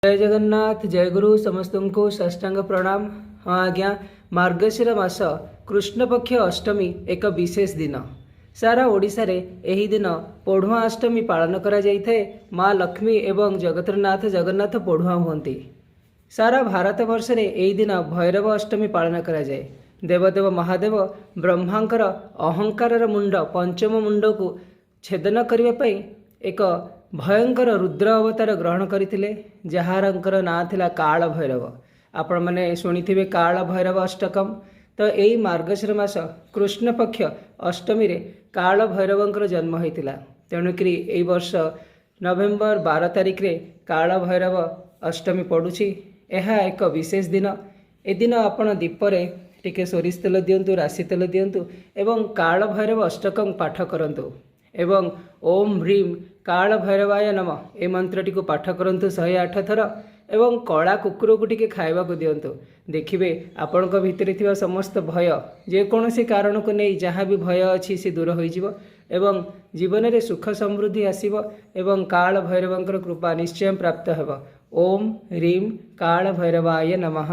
ଜୟ ଜଗନ୍ନାଥ, ଜୟଗୁରୁ। ସମସ୍ତଙ୍କୁ ସାଷ୍ଟାଙ୍ଗ ପ୍ରଣାମ। ହଁ ଆଜ୍ଞା, ମାର୍ଗଶିର ମାସ କୃଷ୍ଣପକ୍ଷ ଅଷ୍ଟମୀ ଏକ ବିଶେଷ ଦିନ। ସାରା ଓଡ଼ିଶାରେ ଏହି ଦିନ ପୋଢ଼ୁଆଁ ଅଷ୍ଟମୀ ପାଳନ କରାଯାଇଥାଏ। ମା ଲକ୍ଷ୍ମୀ ଏବଂ ଜଗତରନାଥ ଜଗନ୍ନାଥ ପୋଢ଼ୁଆଁ ହୁଅନ୍ତି। ସାରା ଭାରତ ବର୍ଷରେ ଏହି ଦିନ ଭୈରବ ଅଷ୍ଟମୀ ପାଳନ କରାଯାଏ। ଦେବଦେବ ମହାଦେବ ବ୍ରହ୍ମାଙ୍କର ଅହଙ୍କାରର ମୁଣ୍ଡ, ପଞ୍ଚମ ମୁଣ୍ଡକୁ ଛେଦନ କରିବା ପାଇଁ ଏକ ଭୟଙ୍କର ରୁଦ୍ର ଅବତାର ଗ୍ରହଣ କରିଥିଲେ, ଯାହାଙ୍କର ନାଁ ଥିଲା କାଳ ଭୈରବ। ଆପଣମାନେ ଶୁଣିଥିବେ କାଳ ଭୈରବ ଅଷ୍ଟକମ୍। ତ ଏଇ ମାର୍ଗଶିର ମାସ କୃଷ୍ଣପକ୍ଷ ଅଷ୍ଟମୀରେ କାଳ ଭୈରବଙ୍କର ଜନ୍ମ ହୋଇଥିଲା। ତେଣୁକରି ଏଇ ବର୍ଷ ନଭେମ୍ବର 12 ତାରିଖରେ କାଳ ଭୈରବ ଅଷ୍ଟମୀ ପଡ଼ୁଛି। ଏହା ଏକ ବିଶେଷ ଦିନ। ଏଦିନ ଆପଣ ଦୀପରେ ଟିକେ ସୋରିଷ ତେଲ ଦିଅନ୍ତୁ, ରାଶି ତେଲ ଦିଅନ୍ତୁ ଏବଂ କାଳ ଭୈରବ ଅଷ୍ଟକମ୍ ପାଠ କରନ୍ତୁ ଏବଂ ଓମ୍ ହ୍ରୀಂ କାଳ ଭୈରବାୟ ନମ ଏ ମନ୍ତ୍ରଟିକୁ ପାଠ କରନ୍ତୁ 108 ଥର ଏବଂ କଳା କୁକୁରକୁ ଟିକେ ଖାଇବାକୁ ଦିଅନ୍ତୁ। ଦେଖିବେ, ଆପଣଙ୍କ ଭିତରେ ଥିବା ସମସ୍ତ ଭୟ, ଯେକୌଣସି କାରଣକୁ ନେଇ ଯାହା ବି ଭୟ ଅଛି, ସେ ଦୂର ହୋଇଯିବ ଏବଂ ଜୀବନରେ ସୁଖ ସମୃଦ୍ଧି ଆସିବ ଏବଂ କାଳ ଭୈରବଙ୍କର କୃପା ନିଶ୍ଚୟ ପ୍ରାପ୍ତ ହେବ। ଓମ୍ ହ୍ରୀಂ କାଳ ଭୈରବାୟ ନମଃ।